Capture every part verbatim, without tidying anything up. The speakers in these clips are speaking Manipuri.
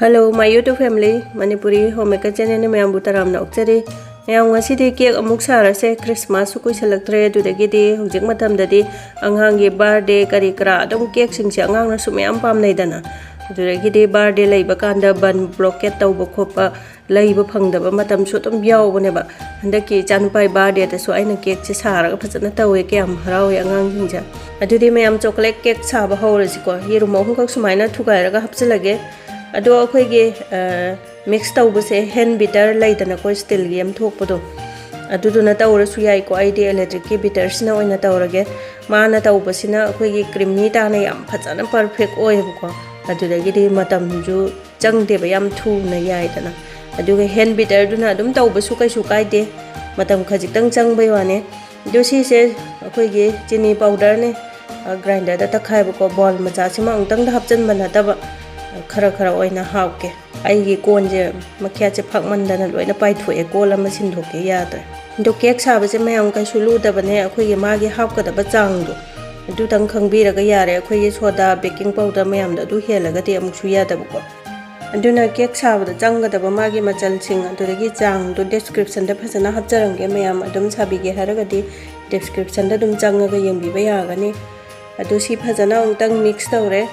Hello, my YouTube family, Manipuri Homemaker channelꯅ ꯃꯌꯥꯝꯕꯨ ꯇꯔꯥꯝꯅ ꯑꯣꯛꯆꯔꯤ꯫ ꯃꯌꯥꯝ, ꯉꯁꯤꯗꯤ ꯀꯦꯛ ꯑꯃꯨꯛ ꯁꯥꯔꯁꯦ꯫ ꯈ꯭ꯔꯤꯁꯃꯥꯁꯁꯨ ꯀꯨꯏꯁꯜꯂꯛꯇ꯭ꯔꯦ, ꯑꯗꯨꯗꯒꯤꯗꯤ ꯍꯧꯖꯤꯛ ꯃꯇꯝꯗꯗꯤ ꯑꯉꯥꯡꯒꯤ ꯕꯥꯔꯗꯦ ꯀꯔꯤ ꯀꯔꯥ ꯑꯗꯨꯝ ꯀꯦꯛꯁꯤꯡꯁꯦ ꯑꯉꯥꯡꯅꯁꯨ ꯃꯌꯥꯝ ꯄꯥꯝꯅꯩꯗꯅ꯫ ꯑꯗꯨꯗꯒꯤꯗꯤ ꯕꯥꯔꯗꯦ ꯂꯩꯕ ꯀꯥꯟꯗ ꯕꯟ ꯕ꯭ꯂꯣꯀꯦꯠ ꯇꯧꯕ ꯈꯣꯠꯄ ꯂꯩꯕ ꯐꯪꯗꯕ ꯃꯇꯝꯁꯨ ꯑꯗꯨꯝ ꯌꯥꯎꯕꯅꯦꯕ꯫ ꯍꯟꯗꯛꯀꯤ ꯏꯆꯥꯅꯨꯄꯥꯒꯤ ꯕꯥꯔꯗꯦꯗꯁꯨ ꯑꯩꯅ ꯀꯦꯛꯁꯦ ꯁꯥꯔꯒ ꯐꯖꯅ ꯇꯧꯋꯦ꯫ ꯀꯌꯥꯝ ꯍꯔꯥꯎꯋꯦ ꯑꯉꯥꯡꯁꯤꯡꯁꯦ꯫ ꯑꯗꯨꯗꯤ ꯃꯌꯥꯝ, ꯆꯣꯀꯣꯂꯦꯠ ꯀꯦꯛ ꯁꯥꯕ ꯍꯧꯔꯁꯤꯀꯣ꯫ ꯌꯦꯔꯨꯝ ꯑꯍꯨꯝꯈꯛ ꯁꯨꯃꯥꯏꯅ ꯊꯨꯒꯥꯏꯔꯒ ꯍꯥꯞꯆꯤꯜꯂꯒꯦ꯫ ꯑꯗꯣ ꯑꯩꯈꯣꯏꯒꯤ, ꯑ, ꯃꯤꯛꯁ ꯇꯧꯕꯁꯦ ꯍꯦꯟ ꯕꯤꯇꯔ ꯂꯩꯗꯅꯀꯣ, ꯁ꯭ꯇꯤꯜꯒꯤ ꯑꯃ ꯊꯣꯛꯄꯗꯣ, ꯑꯗꯨꯗꯨꯅ ꯇꯧꯔꯁꯨ ꯌꯥꯏꯀꯣ꯫ ꯑꯩꯗꯤ ꯏꯂꯦꯛꯇ꯭ꯔꯤꯛꯀꯤ ꯕꯤꯇꯔꯁꯤꯅ ꯑꯣꯏꯅ ꯇꯧꯔꯒꯦ꯫ ꯃꯥꯅ ꯇꯧꯕꯁꯤꯅ ꯑꯩꯈꯣꯏꯒꯤ ꯀ꯭ꯔꯤꯃꯤ ꯇꯥꯅ ꯌꯥꯝ ꯐꯖꯅ ꯄꯔꯐꯦꯛ ꯑꯣꯏꯌꯦꯕꯀꯣ꯫ ꯑꯗꯨꯗꯒꯤꯗꯤ ꯃꯇꯝꯁꯨ ꯆꯪꯗꯦꯕ, ꯌꯥꯝ ꯊꯨꯅ ꯌꯥꯏꯗꯅ꯫ ꯑꯗꯨꯒ ꯍꯦꯟ ꯕꯤꯇꯔꯗꯨꯅ ꯑꯗꯨꯝ ꯇꯧꯕꯁꯨ ꯀꯩꯁꯨ ꯀꯥꯏꯗꯦ, ꯃꯇꯝ ꯈꯖꯤꯛꯇꯪ ꯆꯪꯕꯩ ꯋꯥꯅꯦ꯫ ꯑꯗꯨ ꯁꯤꯁꯦ ꯑꯩꯈꯣꯏꯒꯤ ꯆꯤꯅꯤ ꯄꯥꯎꯗꯔꯅꯦ, ꯑ, ꯒ꯭ꯔꯥꯏꯟꯗꯔꯗ ꯇꯛꯈꯥꯏꯕꯀꯣ꯫ ꯕꯣꯜ ꯃꯆꯥꯁꯤꯃ ꯑꯃꯨꯛꯇꯪꯗ ꯍꯥꯞꯆꯤꯟꯕ ꯅꯠꯇꯕ, ꯑ, ꯈꯔ ꯈꯔ ꯑꯣꯏꯅ ꯍꯥꯞꯀꯦ꯫ ꯑꯩꯒꯤ ꯀꯣꯟꯁꯦ ꯃꯈ꯭ꯌꯥꯠꯁꯦ ꯐꯛꯃꯟꯗꯅ ꯂꯣꯏꯅ ꯄꯥꯏꯊꯣꯛꯑꯦ, ꯀꯣꯜ ꯑꯃ ꯁꯤꯟꯗꯣꯛꯀꯦ ꯌꯥꯗ꯭ꯔꯦ꯫ ꯑꯗꯣ ꯀꯦꯛ ꯁꯥꯕꯁꯦ ꯃꯌꯥꯝ ꯀꯩꯁꯨ ꯂꯨꯗꯕꯅꯦ, ꯑꯩꯈꯣꯏꯒꯤ ꯃꯥꯒꯤ ꯍꯥꯞꯀꯗꯕ ꯆꯥꯡꯗꯣ ꯑꯗꯨꯇꯪ ꯈꯪꯕꯤꯔꯒ ꯌꯥꯔꯦ꯫ ꯑꯩꯈꯣꯏꯒꯤ ꯁꯣꯗꯥ, ꯕꯦꯀꯤꯡ ꯄꯥꯎꯗꯔ ꯃꯌꯥꯝꯗꯣ ꯑꯗꯨ ꯍꯦꯜꯂꯒꯗꯤ ꯑꯃꯨꯛꯁꯨ ꯌꯥꯗꯕꯀꯣ꯫ ꯑꯗꯨꯅ ꯀꯦꯛ ꯁꯥꯕꯗ ꯆꯪꯒꯗꯕ ꯃꯥꯒꯤ ꯃꯆꯜꯁꯤꯡ ꯑꯗꯨꯗꯒꯤ ꯆꯥꯡꯗꯣ ꯗꯤꯁꯀ꯭ꯔꯤꯞꯁꯟꯗ ꯐꯖꯅ ꯍꯥꯞꯆꯔꯝꯒꯦ꯫ ꯃꯌꯥꯝ ꯑꯗꯨꯝ ꯁꯥꯕꯤꯒꯦ ꯍꯥꯏꯔꯒꯗꯤ ꯗꯤꯁꯀ꯭ꯔꯤꯞꯁꯟꯗ ꯑꯗꯨꯝ ꯆꯪꯉꯒ ꯌꯦꯡꯕꯤꯕ ꯌꯥꯒꯅꯤ꯫ ꯑꯗꯨ ꯁꯤ ꯐꯖꯅ ꯑꯃꯨꯛꯇꯪ ꯃꯤꯛꯁ ꯇꯧꯔꯦ꯫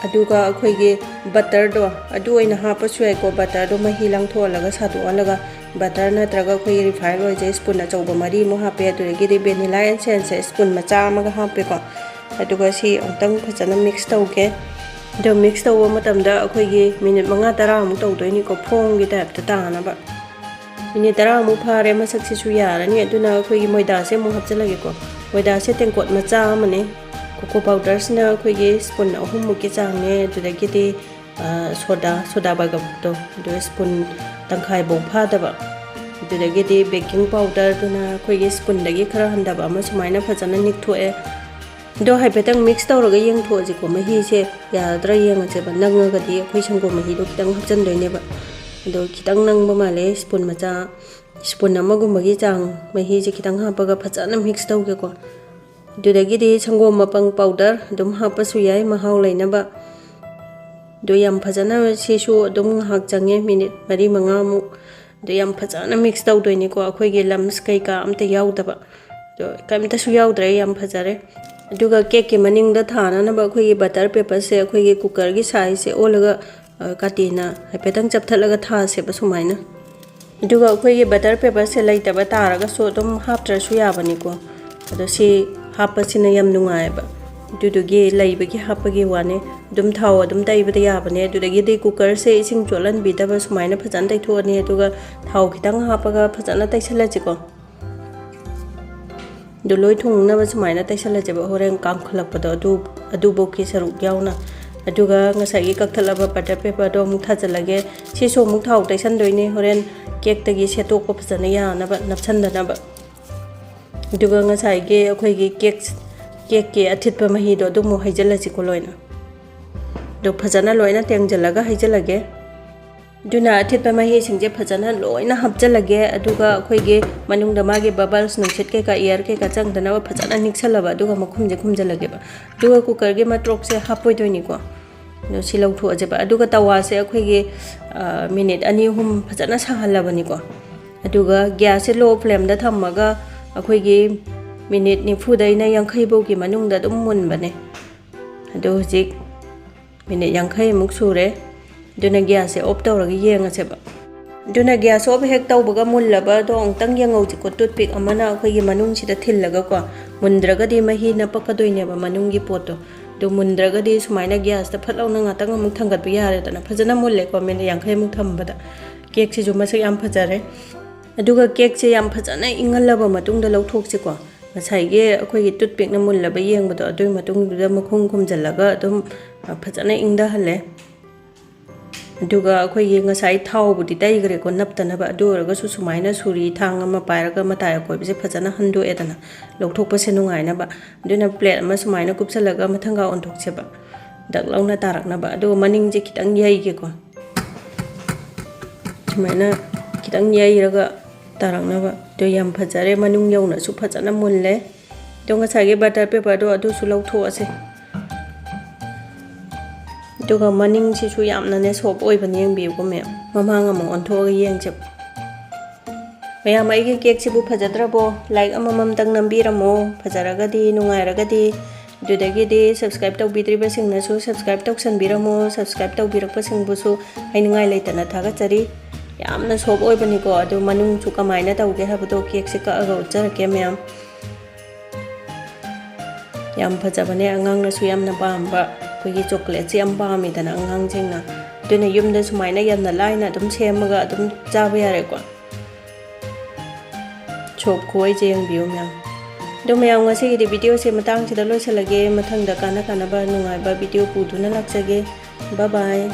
ꯑꯗꯨꯒ ꯑꯩꯈꯣꯏꯒꯤ ꯕꯇꯔꯗꯣ ꯑꯗꯨ ꯑꯣꯏꯅ ꯍꯥꯞꯄꯁꯨ ꯌꯥꯏꯀꯣ꯫ ꯕꯇꯔꯗꯣ ꯃꯍꯤ ꯂꯥꯡꯊꯣꯛꯍꯜꯂꯒ ꯁꯥꯗꯣꯛꯍꯜꯂꯒ, ꯕꯇꯔ ꯅꯠꯇ꯭ꯔꯒ ꯑꯩꯈꯣꯏꯒꯤ ꯔꯤꯐꯥꯏꯟ ꯑꯣꯏꯜꯁꯦ ꯁ꯭ꯄꯨꯟ ꯑꯆꯧꯕ ꯃꯔꯤꯃꯨꯛ ꯍꯥꯞꯄꯦ꯫ ꯑꯗꯨꯗꯒꯤꯗꯤ ꯚꯦꯅꯤꯂꯥ ꯑꯦꯁꯦꯟꯁꯁꯦ ꯁ꯭ꯄꯨꯟ ꯃꯆꯥ ꯑꯃꯒ ꯍꯥꯞꯄꯦꯀꯣ꯫ ꯑꯗꯨꯒ ꯁꯤ ꯑꯃꯨꯛꯇꯪ ꯐꯖꯅ ꯃꯤꯛꯁ ꯇꯧꯒꯦ꯫ ꯑꯗꯣ ꯃꯤꯛꯁ ꯇꯧꯕ ꯃꯇꯝꯗ ꯑꯩꯈꯣꯏꯒꯤ ꯃꯤꯅꯤꯠ ꯃꯉꯥ ꯇꯔꯥꯃꯨꯛ ꯇꯧꯗꯣꯏꯅꯤꯀꯣ, ꯐꯣꯝꯒꯤ ꯇꯥꯏꯞꯇ ꯇꯥꯅꯕ꯫ ꯃꯤꯅꯤꯠ ꯇꯔꯥꯃꯨꯛ ꯐꯥꯔꯦ, ꯃꯁꯛꯁꯤꯁꯨ ꯌꯥꯔꯅꯤ꯫ ꯑꯗꯨꯅ ꯑꯩꯈꯣꯏꯒꯤ ꯃꯣꯏꯗꯥꯁꯦ ꯑꯃꯨꯛ ꯍꯥꯞꯆꯤꯜꯂꯒꯦꯀꯣ꯫ ꯃꯣꯏꯗꯥꯁꯦ ꯇꯦꯡꯀꯣꯠ ꯃꯆꯥ ꯑꯃꯅꯦ꯫ ꯀꯣꯀꯣ ꯄꯥꯎꯗꯔꯁꯤꯅ ꯑꯩꯈꯣꯏꯒꯤ ꯁ꯭ꯄꯨꯟ ꯑꯍꯨꯝꯃꯨꯛꯀꯤ ꯆꯥꯡꯅꯦ꯫ ꯑꯗꯨꯗꯒꯤꯗꯤ, ꯑ, ꯁꯣꯗꯥ, ꯁꯣꯗꯥ ꯕꯥꯏꯒꯞꯇꯣ, ꯑꯗꯨ ꯁ꯭ꯄꯨꯟ ꯇꯪꯈꯥꯏꯐꯧ ꯐꯥꯗꯕ꯫ ꯑꯗꯨꯗꯒꯤꯗꯤ ꯕꯦꯀꯤꯡ ꯄꯥꯎꯗꯔꯗꯨꯅ ꯑꯩꯈꯣꯏꯒꯤ ꯁ꯭ꯄꯨꯟꯗꯒꯤ ꯈꯔ ꯍꯟꯊꯕ ꯑꯃ ꯁꯨꯃꯥꯏꯅ ꯐꯖꯅ ꯅꯤꯛꯊꯣꯛꯑꯦ꯫ ꯑꯗꯣ ꯍꯥꯏꯐꯦꯠꯇꯪ ꯃꯤꯛꯁ ꯇꯧꯔꯒ ꯌꯦꯡꯊꯣꯛꯑꯁꯤꯀꯣ, ꯃꯍꯤꯁꯦ ꯌꯥꯔꯗ꯭ꯔꯥ ꯌꯦꯡꯉꯁꯦꯕ꯫ ꯅꯪꯉꯒꯗꯤ ꯑꯩꯈꯣꯏ ꯁꯪꯒꯣꯝ ꯃꯍꯤꯗꯣ ꯈꯤꯇꯪ ꯍꯥꯞꯆꯤꯟꯗꯣꯏꯅꯦꯕ꯫ ꯑꯗꯣ ꯈꯤꯇꯪ ꯅꯪꯕ ꯃꯥꯜꯂꯦ, ꯁ꯭ꯄꯨꯟ ꯃꯆꯥ, ꯁ꯭ꯄꯨꯟ ꯑꯃꯒꯨꯝꯕꯒꯤ ꯆꯥꯡ ꯃꯍꯤꯁꯦ ꯈꯤꯇꯪ ꯍꯥꯞꯄꯒ ꯐꯖꯅ ꯃꯤꯛꯁ ꯇꯧꯒꯦꯀꯣ꯫ ꯑꯗꯨꯗꯒꯤꯗꯤ ꯁꯪꯒꯣꯝ ꯃꯄꯪ ꯄꯥꯎꯗꯔ ꯑꯗꯨꯝ ꯍꯥꯞꯄꯁꯨ ꯌꯥꯏ, ꯃꯍꯥꯎ ꯂꯩꯅꯕ꯫ ꯑꯗꯣ ꯌꯥꯝ ꯐꯖꯅ ꯁꯤꯁꯨ ꯑꯗꯨꯝ ꯉꯥꯏꯍꯥꯛ ꯆꯪꯉꯦ, ꯃꯤꯅꯤꯠ ꯃꯔꯤ ꯃꯉꯥꯃꯨꯛ꯫ ꯑꯗꯣ ꯌꯥꯝ ꯐꯖꯅ ꯃꯤꯛꯁ ꯇꯧꯗꯣꯏꯅꯤꯀꯣ, ꯑꯩꯈꯣꯏꯒꯤ ꯂꯝꯁ ꯀꯩꯀꯥ ꯑꯝꯇ ꯌꯥꯎꯗꯕ꯫ ꯑꯗꯣ ꯀꯩꯝꯇꯁꯨ ꯌꯥꯎꯗ꯭ꯔꯦ, ꯌꯥꯝ ꯐꯖꯔꯦ꯫ ꯑꯗꯨꯒ ꯀꯦꯛꯀꯤ ꯃꯅꯤꯡꯗ ꯊꯥꯅꯅꯕ ꯑꯩꯈꯣꯏꯒꯤ ꯕꯇꯔ ꯄꯦꯄꯔꯁꯦ ꯑꯩꯈꯣꯏꯒꯤ ꯀꯨꯀꯔꯒꯤ ꯁꯥꯏꯖꯁꯦ ꯑꯣꯜꯂꯒ, ꯑ, ꯀꯥꯇꯤꯅ ꯍꯥꯏꯐꯦꯠꯇꯪ ꯆꯞꯊꯠꯂꯒ ꯊꯥꯁꯦꯕ ꯁꯨꯃꯥꯏꯅ꯫ ꯑꯗꯨꯒ ꯑꯩꯈꯣꯏꯒꯤ ꯕꯇꯔ ꯄꯦꯄꯔꯁꯦ ꯂꯩꯇꯕ ꯇꯥꯔꯒꯁꯨ ꯑꯗꯨꯝ ꯍꯥꯞꯇ꯭ꯔꯁꯨ ꯌꯥꯕꯅꯤꯀꯣ꯫ ꯑꯗꯣ ꯁꯤ ꯍꯥꯞꯄꯁꯤꯅ ꯌꯥꯝ ꯅꯨꯡꯉꯥꯏꯌꯦꯕ, ꯑꯗꯨꯗꯨꯒꯤ ꯂꯩꯕꯒꯤ ꯍꯥꯞꯄꯒꯤ ꯋꯥꯅꯦ꯫ ꯑꯗꯨꯝ ꯊꯥꯎ ꯑꯗꯨꯝ ꯇꯩꯕꯗ ꯌꯥꯕꯅꯦ꯫ ꯑꯗꯨꯗꯒꯤꯗꯤ ꯀꯨꯀꯔꯁꯦ ꯏꯁꯤꯡ ꯆꯣꯠꯍꯟꯕꯤꯗꯕ, ꯁꯨꯃꯥꯏꯅ ꯐꯖꯅ ꯇꯩꯊꯣꯛꯑꯅꯤ꯫ ꯑꯗꯨꯒ ꯊꯥꯎ ꯈꯤꯇꯪ ꯍꯥꯞꯄꯒ ꯐꯖꯅ ꯇꯩꯁꯜꯂꯁꯤꯀꯣ꯫ ꯑꯗꯨ ꯂꯣꯏ ꯊꯨꯡꯅꯕ ꯁꯨꯃꯥꯏꯅ ꯇꯩꯁꯜꯂꯁꯦꯕ, ꯍꯣꯔꯦꯟ ꯀꯥꯝꯈꯠꯂꯛꯄꯗꯣ ꯑꯗꯨ, ꯑꯗꯨꯐꯧꯒꯤ ꯁꯔꯨꯛ ꯌꯥꯎꯅ꯫ ꯑꯗꯨꯒ ꯉꯁꯥꯏꯒꯤ ꯀꯛꯊꯠꯂꯕ ꯕꯇꯔ ꯄꯦꯄꯔꯗꯣ ꯑꯃꯨꯛ ꯊꯥꯖꯤꯜꯂꯒꯦ꯫ ꯁꯤꯁꯨ ꯑꯃꯨꯛ ꯊꯥꯎ ꯇꯩꯁꯟꯗꯣꯏꯅꯦ, ꯍꯣꯔꯦꯟ ꯀꯦꯛꯇꯒꯤ ꯁꯦꯠꯇꯣꯛꯄ ꯐꯖꯅ ꯌꯥꯅꯕ, ꯅꯞꯁꯟꯗꯅꯕ꯫ ꯑꯗꯨꯒ ꯉꯁꯥꯏꯒꯤ ꯑꯩꯈꯣꯏꯒꯤ ꯀꯦꯛ, ꯀꯦꯛꯀꯤ ꯑꯊꯤꯠꯄ ꯃꯍꯤꯗꯣ ꯑꯗꯨ ꯑꯃꯨꯛ ꯍꯩꯖꯤꯜꯂꯁꯤꯀꯣ ꯂꯣꯏꯅ꯫ ꯑꯗꯣ ꯐꯖꯅ ꯂꯣꯏꯅ ꯇꯦꯡꯁꯤꯜꯂꯒ ꯍꯩꯖꯤꯜꯂꯒꯦ꯫ ꯑꯗꯨꯅ ꯑꯊꯤꯠꯄ ꯃꯍꯤꯁꯤꯡꯁꯦ ꯐꯖꯅ ꯂꯣꯏꯅ ꯍꯥꯞꯆꯤꯜꯂꯒꯦ꯫ ꯑꯗꯨꯒ ꯑꯩꯈꯣꯏꯒꯤ ꯃꯅꯨꯡꯗ ꯃꯥꯒꯤ ꯕꯕꯜꯁ, ꯅꯨꯡꯁꯤꯠ ꯀꯩꯀꯥ, ꯑꯦꯌꯔ ꯀꯩꯀꯥ ꯆꯪꯗꯅꯕ ꯐꯖꯅ ꯅꯤꯛꯁꯜꯂꯕ, ꯑꯗꯨꯒ ꯃꯈꯨꯝꯁꯦ ꯈꯨꯝꯖꯤꯜꯂꯒꯦꯕ꯫ ꯑꯗꯨꯒ ꯀꯨꯀꯔꯒꯤ ꯃꯇ꯭ꯔꯣꯛꯁꯦ ꯍꯥꯞꯄꯣꯏꯗꯣꯏꯅꯤꯀꯣ꯫ ꯑꯗꯣ ꯁꯤ ꯂꯧꯊꯣꯛꯑꯁꯦꯕ꯫ ꯑꯗꯨꯒ ꯇꯋꯥꯁꯦ ꯑꯩꯈꯣꯏꯒꯤ, ꯑ, ꯃꯤꯅꯤꯠ ꯑꯅꯤ ꯑꯍꯨꯝ ꯐꯖꯅ ꯁꯥꯍꯜꯂꯕꯅꯤꯀꯣ꯫ ꯑꯗꯨꯒ ꯒ꯭ꯌꯥꯁꯁꯦ ꯂꯣ ꯐ꯭ꯂꯦꯝꯗ ꯊꯝꯃꯒ ꯑꯩꯈꯣꯏꯒꯤ ꯃꯤꯅꯤꯠ ꯅꯤꯐꯨꯗꯩꯅ ꯌꯥꯡꯈꯩ ꯐꯥꯎꯒꯤ ꯃꯅꯨꯡꯗ ꯑꯗꯨꯝ ꯃꯨꯟꯕꯅꯦ꯫ ꯑꯗꯣ ꯍꯧꯖꯤꯛ ꯃꯤꯅꯤꯠ ꯌꯥꯡꯈꯩꯃꯨꯛ ꯁꯨꯔꯦ꯫ ꯑꯗꯨꯅ ꯒ꯭ꯌꯥꯁꯁꯦ ꯑꯣꯐ ꯇꯧꯔꯒ ꯌꯦꯡꯉꯁꯦꯕ꯫ ꯑꯗꯨꯅ ꯒ꯭ꯌꯥꯁ ꯑꯣꯐ ꯍꯦꯛ ꯇꯧꯕꯒ ꯃꯨꯜꯂꯕꯗꯣ ꯑꯃꯨꯛꯇꯪ ꯌꯦꯡꯍꯧꯁꯤꯀꯣ, ꯇꯨꯠꯄꯤꯛ ꯑꯃꯅ ꯑꯩꯈꯣꯏꯒꯤ ꯃꯅꯨꯡꯁꯤꯗ ꯊꯤꯜꯂꯒꯀꯣ꯫ ꯃꯨꯟꯗ꯭ꯔꯒꯗꯤ ꯃꯍꯤ ꯅꯄꯛꯀꯗꯣꯏꯅꯦꯕ ꯃꯅꯨꯡꯒꯤ ꯄꯣꯠꯇꯣ꯫ ꯑꯗꯨ ꯃꯨꯟꯗ꯭ꯔꯒꯗꯤ ꯁꯨꯃꯥꯏꯅ ꯒ꯭ꯌꯥꯁꯇ ꯐꯠ ꯂꯥꯎꯅ ꯉꯥꯛꯇꯪ ꯑꯃꯨꯛ ꯊꯥꯡꯒꯠꯄ ꯌꯥꯔꯦꯗꯅ꯫ ꯐꯖꯅ ꯃꯨꯜꯂꯦꯀꯣ, ꯃꯤꯅꯤꯠ ꯌꯥꯡꯈꯩꯃꯨꯛ ꯊꯝꯕꯗ꯫ ꯀꯦꯛꯁꯤꯁꯨ ꯃꯁꯛ ꯌꯥꯝ ꯐꯖꯔꯦ꯫ ꯑꯗꯨꯒ ꯀꯦꯛꯁꯦ ꯌꯥꯝ ꯐꯖꯅ ꯏꯪꯍꯜꯂꯕ ꯃꯇꯨꯡꯗ ꯂꯧꯊꯣꯛꯁꯤꯀꯣ꯫ ꯉꯁꯥꯏꯒꯤ ꯑꯩꯈꯣꯏꯒꯤ ꯇꯨꯠꯄꯤꯛꯅ ꯃꯨꯜꯂꯕ ꯌꯦꯡꯕꯗꯣ, ꯑꯗꯨꯒꯤ ꯃꯇꯨꯡꯗꯨꯗ ꯃꯈꯨꯝ ꯈꯨꯝꯖꯤꯜꯂꯒ ꯑꯗꯨꯝ, ꯑ, ꯐꯖꯅ ꯏꯪꯊꯍꯜꯂꯦ꯫ ꯑꯗꯨꯒ ꯑꯩꯈꯣꯏꯒꯤ ꯉꯁꯥꯏ ꯊꯥꯎꯕꯨꯗꯤ ꯇꯩꯈ꯭ꯔꯦꯀꯣ ꯅꯞꯇꯅꯕ, ꯑꯗꯨ ꯑꯣꯏꯔꯒꯁꯨ ꯁꯨꯃꯥꯏꯅ ꯁꯨꯔꯤ ꯊꯥꯡ ꯑꯃ ꯄꯥꯏꯔꯒ ꯃꯇꯥꯏ ꯑꯀꯣꯏꯕꯁꯦ ꯐꯖꯅ ꯍꯟꯗꯣꯛꯑꯦꯗꯅ, ꯂꯧꯊꯣꯛꯄꯁꯦ ꯅꯨꯡꯉꯥꯏꯅꯕ꯫ ꯑꯗꯨꯅ ꯄ꯭ꯂꯦꯠ ꯑꯃ ꯁꯨꯃꯥꯏꯅ ꯀꯨꯞꯁꯜꯂꯒ ꯃꯊꯪꯒ ꯑꯣꯟꯊꯣꯛꯁꯦꯕ, ꯗꯛ ꯂꯥꯎꯅ ꯇꯥꯔꯛꯅꯕ꯫ ꯑꯗꯨꯒ ꯃꯅꯤꯡꯁꯦ ꯈꯤꯇꯪ ꯌꯩꯒꯦꯀꯣ, ꯁꯨꯃꯥꯏꯅ ꯈꯤꯇꯪ ꯌꯩꯔꯒ ꯇꯥꯔꯛꯅꯕ꯫ ꯑꯗꯣ ꯌꯥꯝ ꯐꯖꯔꯦ, ꯃꯅꯨꯡ ꯌꯧꯅꯁꯨ ꯐꯖꯅ ꯃꯨꯜꯂꯦ꯫ ꯑꯗꯣ ꯉꯁꯥꯏꯒꯤ ꯕꯇꯔ ꯄꯦꯄꯔꯗꯣ ꯑꯗꯨꯁꯨ ꯂꯧꯊꯣꯛꯑꯁꯦ꯫ ꯑꯗꯨꯒ ꯃꯅꯤꯡꯁꯤꯁꯨ ꯌꯥꯝꯅꯅꯦ soft ꯑꯣꯏꯕꯅꯦ, ꯌꯦꯡꯕꯤꯌꯨꯀꯣ ꯃꯌꯥꯝ꯫ ꯃꯃꯥꯡ ꯑꯃꯨꯛ ꯑꯣꯟꯊꯣꯛꯑꯒ ꯌꯦꯡꯁꯦ꯫ ꯃꯌꯥꯝ, ꯑꯩꯒꯤ cakeꯁꯤꯕꯨ ꯐꯖꯗ꯭ꯔꯕꯣ? Like ꯑꯃꯃꯝꯇꯪ ꯅꯝꯕꯤꯔꯝꯃꯣ, ꯐꯖꯔꯒꯗꯤ, ꯅꯨꯡꯉꯥꯏꯔꯒꯗꯤ꯫ ꯑꯗꯨꯗꯒꯤꯗꯤ subscribe ꯇꯧꯕꯤꯗ꯭ꯔꯤꯕꯁꯤꯡꯅꯁꯨ subscribe ꯇꯧꯁꯟꯕꯤꯔꯝꯃꯣ, subscribe ꯇꯧꯕꯤꯔꯛꯄꯁꯤꯡꯕꯨꯁꯨ ꯍꯥꯏꯅꯤꯡꯉꯥꯏ ꯂꯩꯇꯅ ꯊꯥꯒꯠꯆꯔꯤ꯫ ꯌꯥꯝꯅ soft ꯑꯣꯏꯕꯅꯤꯀꯣ꯫ ꯑꯗꯨ ꯃꯅꯨꯡꯁꯨ ꯀꯃꯥꯏꯅ ꯇꯧꯒꯦ ꯍꯥꯏꯕꯗꯣ cakeꯁꯤ ꯀꯛꯑꯒ ꯎꯠꯆꯔꯛꯀꯦ ꯃꯌꯥꯝ꯫ ꯌꯥꯝ ꯐꯖꯕꯅꯦ, ꯑꯉꯥꯡꯅꯁꯨ ꯌꯥꯝꯅ ꯄꯥꯝꯕ꯫ ꯑꯩꯈꯣꯏꯒꯤ chocolateꯁꯦ ꯌꯥꯝ ꯄꯥꯝꯃꯤꯗꯅ ꯑꯉꯥꯡꯁꯤꯡꯅ, ꯑꯗꯨꯅ ꯌꯨꯝꯗ ꯁꯨꯃꯥꯏꯅ ꯌꯥꯝꯅ ꯂꯥꯏꯅ ꯑꯗꯨꯝ ꯁꯦꯝꯃꯒ ꯑꯗꯨꯝ ꯆꯥꯕ ꯌꯥꯔꯦꯀꯣ꯫ Soft ꯈꯨꯑꯣꯏꯁꯦ ꯌꯦꯡꯕꯤꯌꯨ ꯃꯌꯥꯝ꯫ ꯑꯗꯣ ꯃꯌꯥꯝ, ꯉꯁꯤꯒꯤꯗꯤ videoꯁꯦ ꯃꯇꯥꯡꯁꯤꯗ ꯂꯣꯏꯁꯤꯜꯂꯒꯦ꯫ ꯃꯊꯪꯗ ꯀꯥꯟꯅ ꯀꯥꯟꯅꯕ ꯅꯨꯡꯉꯥꯏꯕ video ꯄꯨꯗꯨꯅ ꯂꯥꯛꯆꯒꯦ꯫ Bye bye꯫